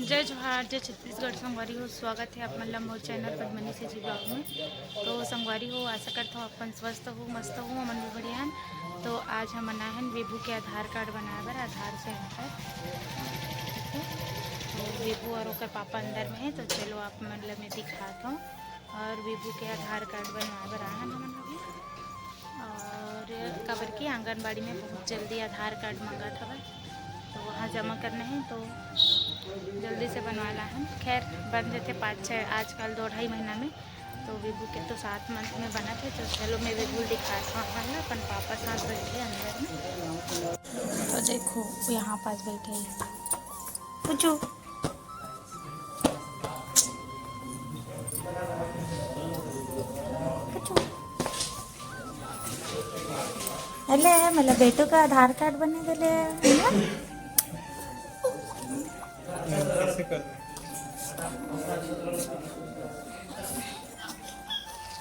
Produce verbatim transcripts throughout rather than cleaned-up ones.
जय जोहार, जय छत्तीसगढ़। संगवारी हो, स्वागत है आप मन ला मोर चैनल पद्मनी से जी ब्लॉग में। तो संगवारी हो, आशा करता हूँ अपन स्वस्थ हो, मस्त हो, हमन भी बढ़िया हन। तो आज हमन आए हन विभू के आधार कार्ड बनाए बर, आधार सेंटर। ठीक है, तो विभू और ओकर पापा अंदर में है, तो चलो आप मन ला मैं दिखाता हूँ। और विभू के आधार कार्ड बनवाए बर आए हन हमन अभी। और काबर कि आंगनबाड़ी में बहुत जल्दी आधार कार्ड मंगत हवय, तो वहाँ जमा करना है, तो जल्दी से बनवा ला हन। खैर, बन जथे पाँच छः, आजकल दो ढाई महीना में। तो विभू के तो सात मंथ में बनत है। तो चलो, मैं विभू दिखात हूँ आप मन ला, अपन पापा साथ बैठे अंदर में। तो देखो, यहाँ पास बैठे हैं। पूछो। अरे, मतलब बेटू का आधार कार्ड बने गेले, है ना?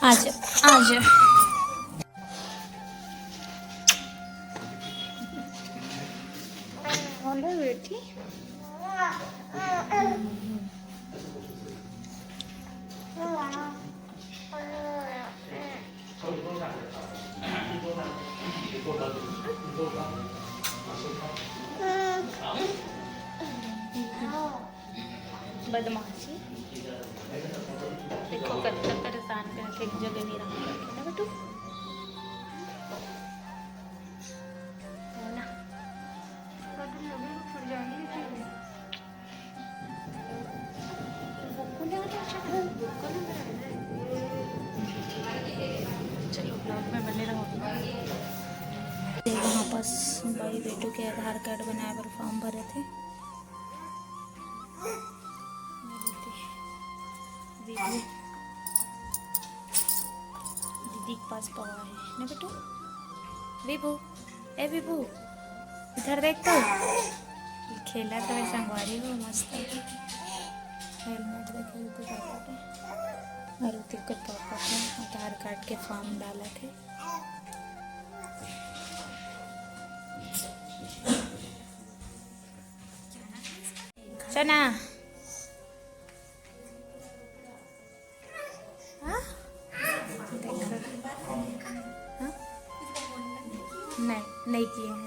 आज, आज। बोलो बेटी। बदमाशी। देखो, कतना परेशान करके एक जगह नहीं रहा ना बेटू। हो ना? चलो, ब्लॉग में बने रहो। वहाँ पास भाई बेटू के आधार कार्ड बनाए बर फॉर्म भरे थे। दीदी, दीदी के पास पवा है ना बेटू? विभू, ए विभू, इधर देख तो। खेला तो संगवारी हो मस्त। हेलमेट देखे तो पापा के। और तेकर पापा के आधार कार्ड के फॉर्म डालत हे। चना। हाँ? देखो। हाँ? नहीं, नहीं किए हैं।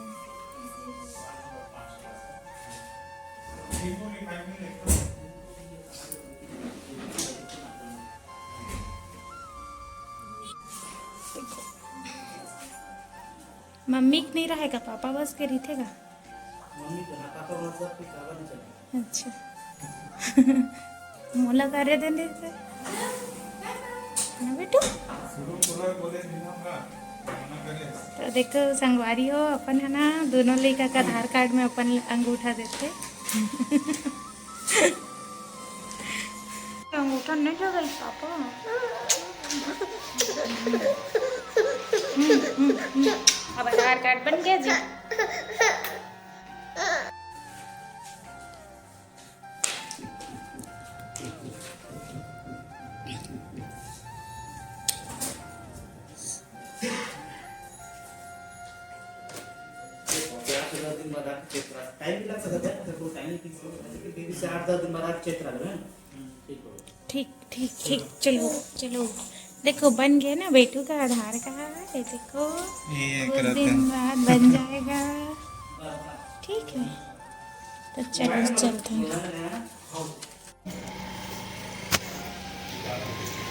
मम्मी के नहीं रहेगा, पापा बस के रहिथे का? मम्मी के ना, पापा मतलब कि काबर नहीं चले। अच्छा। मोला करे दे नहीं थे। ना बेटू? शुरू पूरा बोले बिना का, मना करे। तो देखो संगवारी हो, अपन है ना, दोनों लइका का आधार कार्ड में अपन अंगूठा देथे। अंगूठा नहीं लगा पापा। हम्म, हम्म, हम्म। अब आधार कार्ड बन गया जी। आठ दस दिन बाद आके चेक करा, टाइम भी लग सकता है, अगर कोई टाइम फिक्स हो, जैसे कि बीस से आठ दस दिन बाद आके चेक करा लो, है ना? ठीक हो। ठीक, ठीक, ठीक, चलो, चलो। देखो, बन गया ना बेटू का आधार कार्ड, ये देखो, ये कुछ करत दिन है। बाद बन जाएगा। ठीक है, तो चलो, चलते हैं।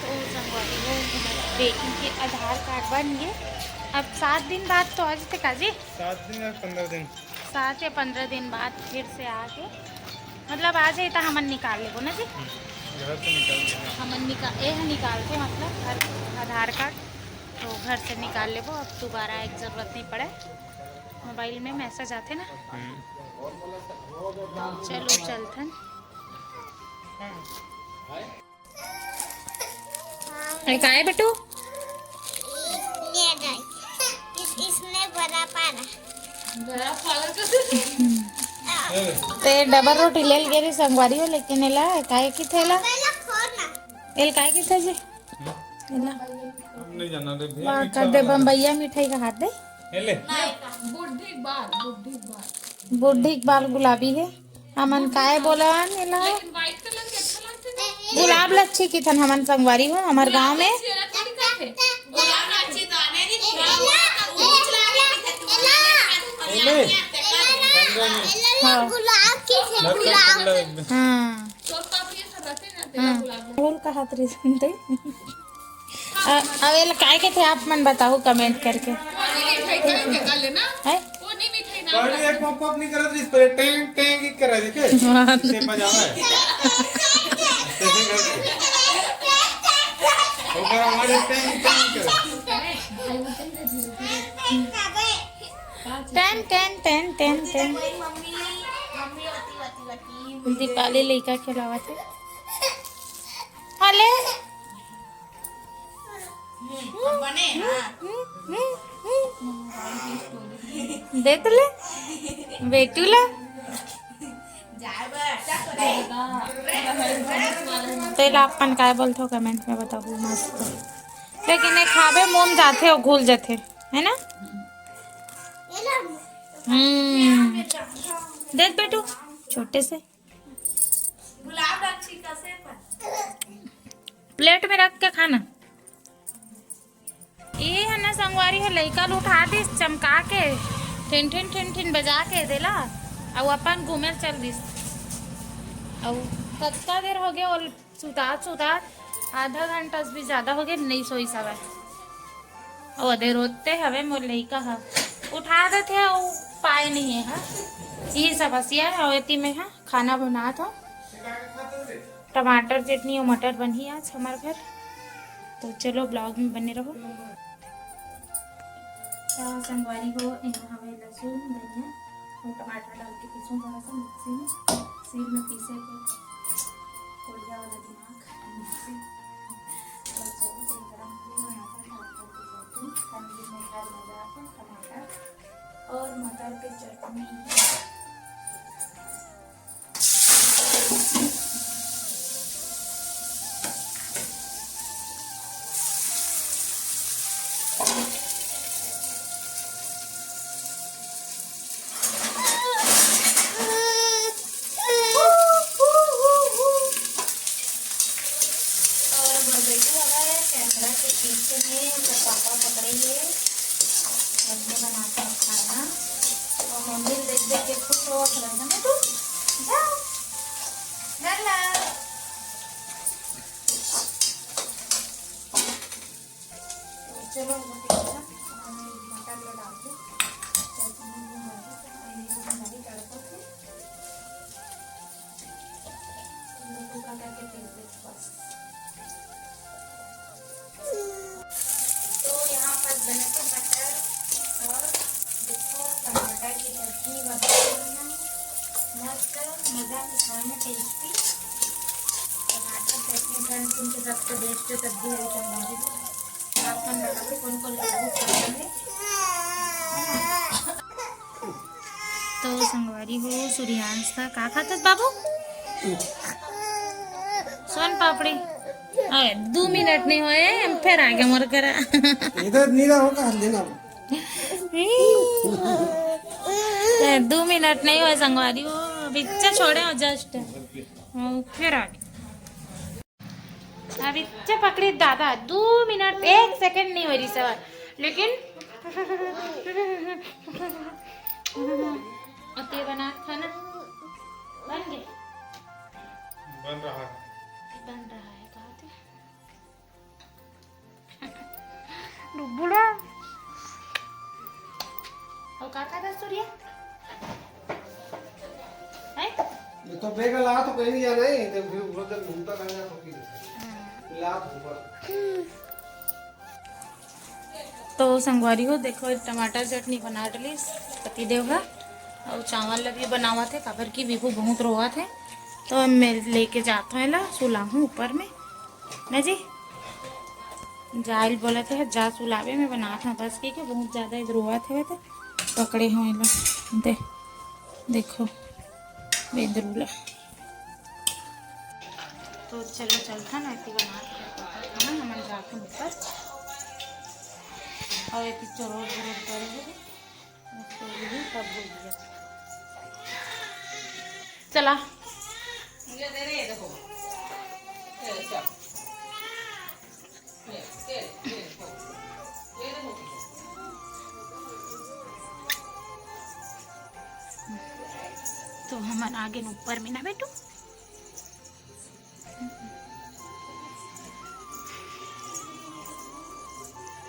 तो संगवारी हो, हमारे बेटी के आधार कार्ड बन गए। अब सात दिन बाद तो आ जाते काजी। सात दिन या पंद्रह दिन। सात या पंद्रह दिन बाद फिर से आके, मतलब, आ जाए तो हमन निकाल लेबो ना जी। घर से निकाल देना। हमन निका-, एह निकालते, मतलब, घर, आधार कार्ड तो घर से निकाल लेबो। अब दोबारा एक जरूरत नहीं पड़े, मोबाइल में मैसेज आते ना। हम्म। चलो, चलथन। ये काय बेटू? ये देख, इस-, इसमें बड़ा पारा। ते डबल रोटी ले गे रही संगवारी हो, लेकिन एला काय की थेला? पहले खोल ना। एल काय की थे जी? एला। हम नहीं जाना रे, वाह, कर दे बम्बैया मिठाई का हाथ दे। एले। बुढ़ी बाल, बुढ़ी बाल। बुढ़ी बाल गुलाबी है। हमन काय बोलन एला? गुलाब लच्छी किथन हमन संगवारी हो, हमर गांव में। हाँ। गुलाब की गुलाब। हाँ। हाँ। बोल कहा तरी सुनते। अ-, अब एला काय कथे, आप मन बताहू comment करके। हैं? पहले एक pop pop नहीं करत रहिस, पहले टेंग टेंग ही करा देखे। हाँ। इसे बजावा है। ओकर आवाज टेंग टेंग करे। Ten, ten, ten, ten, ten. Deepali लइका खेलावत हे। हले। बने, हाँ। देख ले, बेटू ला। तेला अपन काय बोलथो, comment में बताहू, मस्त। लेकिन ये खाबे, मुंह में जाथे अउ घुल जाथे, है ना? हम्म, देख बेटू, छोटे से। प्लेट में रख के खाना। ये है ना संगवारी हो, लइका ल उठा दिस चमका के, ठिन ठिन ठिन ठिन बजा के देला, अउ अपन घूमे ल चल दिस। अउ कतका देर हो गया, वो सुतात सुतात आधा घंटा से भी ज्यादा हो गया, नहीं सोई सवाय। अउ अदे रोते हवे मोर लइका ह, उठा देथे अउ पाए नहीं है, हा। ये समस्या है। अउ एती में हा खाना बनात हव, टमाटर चटनी अउ मटर बनही आज हमार घर। तो चलो vlog में बने रहो। तो संगवारी हो, एमा हवे लहसुन, धनिया अउ टमाटर डाल के पीसूं थोड़ा सा मिक्सी में। सील में पीसे के कोढ़िया वाला दिमाग। तो चलो, तेल गरम हो गया, टमाटर डाल के पीसूं। पनीर में डाल मजा आता टमाटर और मटर की चटनी। और बड़बैठू हवय कैमरा के पीछे में, ओकर पापा पकड़े हे, अपने बना के खाना। और मम्मी ल देख देख के खुश होवत हवय ना तू। जा, डर ला। तो चलो, वो देखो ना, हमने मटर ला डाल दो। तो इसमें वो हमारी, हमारी तड़का थी। तो यहाँ पर बने थे मटर और देखो, टमाटर की चटनी बना रही है। मस्त, मजा के खाए में टेस्टी। टमाटर चटनी ठंड दिन के सबसे बेस्ट सब्जी है, संगवारी। आप मन बताओ, कौन कौन लोग पसंद है? तो संगवारी हो, सूर्यांश था, का खातस बाबू? सोन पापड़ी। अरे, दू मिनट नहीं होए, हम फिर आ गए मोर करा। इधर नहीं रहो, कहाँ लेना? ए, दू मिनट नहीं होए संगवारी हो, बिच्चा छोड़े हो just। हाँ, फिर आ गए। अभी चुप पकड़ी दादा, दू मिनट, एक सेकंड नहीं हो रही सवाल, लेकिन अब ये बना खाना बन गए, बन रहा है, बन रहा है, कहा थे डुबुड़ा। और का का दस्तूरिया? हैं? ये तो बेग ला तो कहीं नहीं जाना है, तो फिर उधर तक घूमता कहाँ जा सकती है? हाँ। ला घूमता। तो संगवारी हो, देखो, टमाटर चटनी बना डलिस पतिदेव ह, और चावल ल भी बनावत हे, काबर कि विभू बहुत रोवत हे, तो मैं लेके जात हूँ एला, सुलाहूँ ऊपर में। ना जी, जाइल बोलत हे, जा सुलावे में बनात हूँ बस, ठीक है, बहुत ज्यादा इधर रोवत हे, तो पकड़े हूँ एला। दे, देखो, बेंदरू ला। तो चलो, चलथन, ऐसी बना के खाना, हमन जाके ऊपर। और ऐसी चोरोट वोरोट करेंगे, उसको भी सब हो गया। चला। तो हमन आगे न ऊपर में ना बेटू।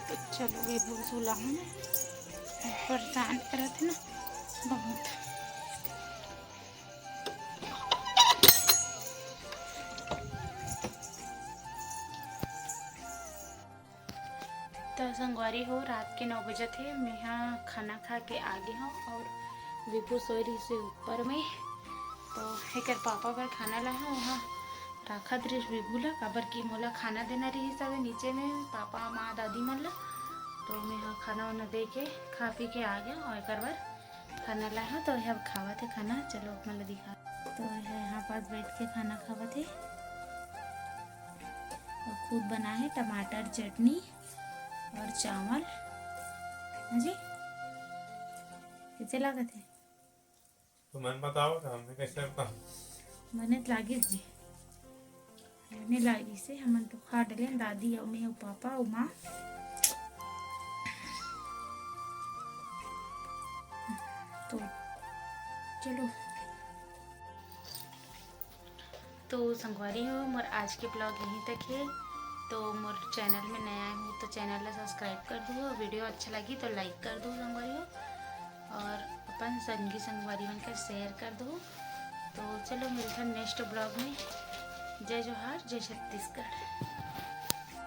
तो चलो, ये भूसुला है ना, परेशान करत है ना बहुत। तो संगवारी हो, रात के नौ बजत हे, मेहा खाना खा के आ गे हव और विभू सोए रहिस हे ऊपर में। तो एकर पापा बर खाना लाए हव, वहाँ राखत रहिस विभू ला, काबर कि मोला खाना देना रहिस हवे नीचे में पापा, माँ, दादी मन ला। तो मेहा खाना वाना दे के खा पी के आ गे हव और एकर बर खाना लाए हव। तो ये अब खावत हे खाना, चलो आप मन ला दिखा। तो ये यहाँ पास बैठ के खाना खावत हे और खुद बनाए हे टमाटर चटनी और चावल। हाँ जी, कैसे लागत हे? तुमन बताओ तो हमने कैसे बताओ? मने तो लागिस जी, मने लागिस हे, हमन तो खा डलेन, दादी अउ मैं अउ पापा अउ माँ। तो चलो, तो संगवारी हो, मोर आज के vlog यहीं तक हे। तो मोर channel में नया हो तो channel ला subscribe कर दो, video अच्छा लगी तो like कर दो संगवारी हो, और अपन संगी संगवारी मन के share कर दो। तो चलो, मिलथन next vlog में। जय जोहार, जय छत्तीसगढ़।